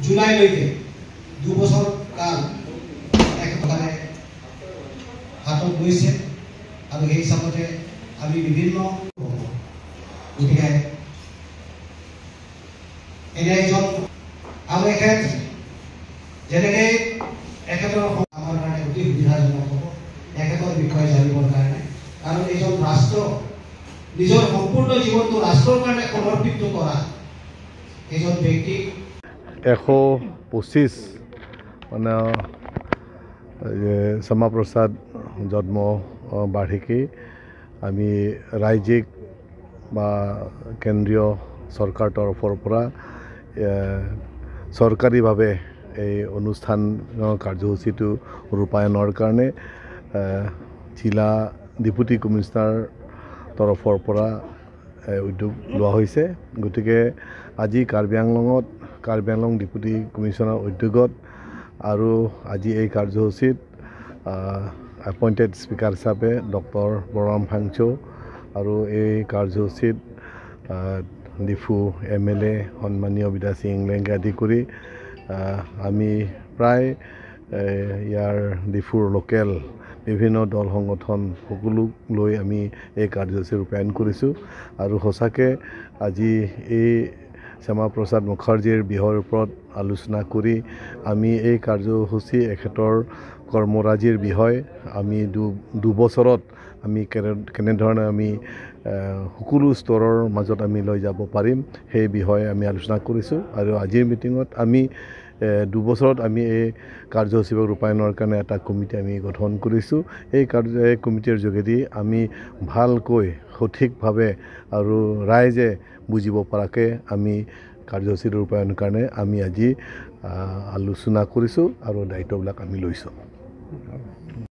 জুলাইলৈকে 2 বছৰ কাল একেবাৰে হাতত গৈছে আৰু সেই হিচাপতে আমি বিভিন্ন, গতিকে এনে এজন আৰু এখেত যেনেকৈ এখেতৰ আমাৰ কাৰণে অতি সুবিধাজনক হ'ব এখেতৰ বিষয়ে জানিবৰ কাৰণে। কাৰণ এইজন ৰাষ্ট্ৰ নিজৰ সম্পূৰ্ণ জীৱনটো ৰাষ্ট্ৰৰ কাৰণে সমৰ্পিত কৰা এজন ব্যক্তি। 125 মানে শ্যামাপ্ৰসাদ জন্ম বাৰ্ষিকী আমি ৰাজ্যিক বা কেন্দ্ৰীয় চৰকাৰ তৰফৰ পৰা চৰকাৰীভাৱে এই অনুষ্ঠানৰ কাৰ্যসূচীটো ৰূপায়ণৰ কাৰণে জিলা ডেপুটি কমিশ্যনাৰ তৰফৰ পৰা উদ্যোগ লোৱা হৈছে। গতিকে আজি কাৰ্বি আংলঙত কাৰ্বি আংলং ডেপুটি কমিশ্যনাৰ উদ্যোগত আৰু আজি এই কাৰ্যসূচীত এপইণ্টেড স্পীকাৰ হিচাপে ডক্টৰ বলৰাম ফাংচো আৰু এই কাৰ্যসূচীত ডিফু এমএলএ সন্মানীয় বিদাসিং ইংলেংকে আদি কৰি আমি প্ৰায় ইয়াৰ ডিফুৰ লোকেল বিভিন্ন দল সংগঠন সকলোক লৈ আমি এই কাৰ্যসূচী ৰূপায়ণ কৰিছোঁ। আৰু সঁচাকৈ আজি এই শ্যামাপ্ৰসাদ মুখাৰ্জীৰ বিষয়ৰ ওপৰত আলোচনা কৰি আমি এই কাৰ্যসূচী, এখেতৰ কৰ্মৰাজিৰ বিষয়, আমি 2 বছৰত আমি কেনেধৰণে আমি সকলো স্তৰৰ মাজত আমি লৈ যাব পাৰিম, সেই বিষয়ে আমি আলোচনা কৰিছোঁ। আৰু আজিৰ মিটিঙত আমি 2 বছৰত আমি এই কাৰ্যসূচী ৰূপায়ণৰ কাৰণে এটা কমিটি আমি গঠন কৰিছোঁ। এই কমিটিৰ যোগেদি আমি ভালকৈ, সঠিকভাৱে আৰু ৰাইজে বুজিব পৰাকৈ আমি কাৰ্যসূচী ৰূপায়ণৰ কাৰণে আমি আজি আলোচনা কৰিছোঁ আৰু দায়িত্ববিলাক আমি লৈছোঁ।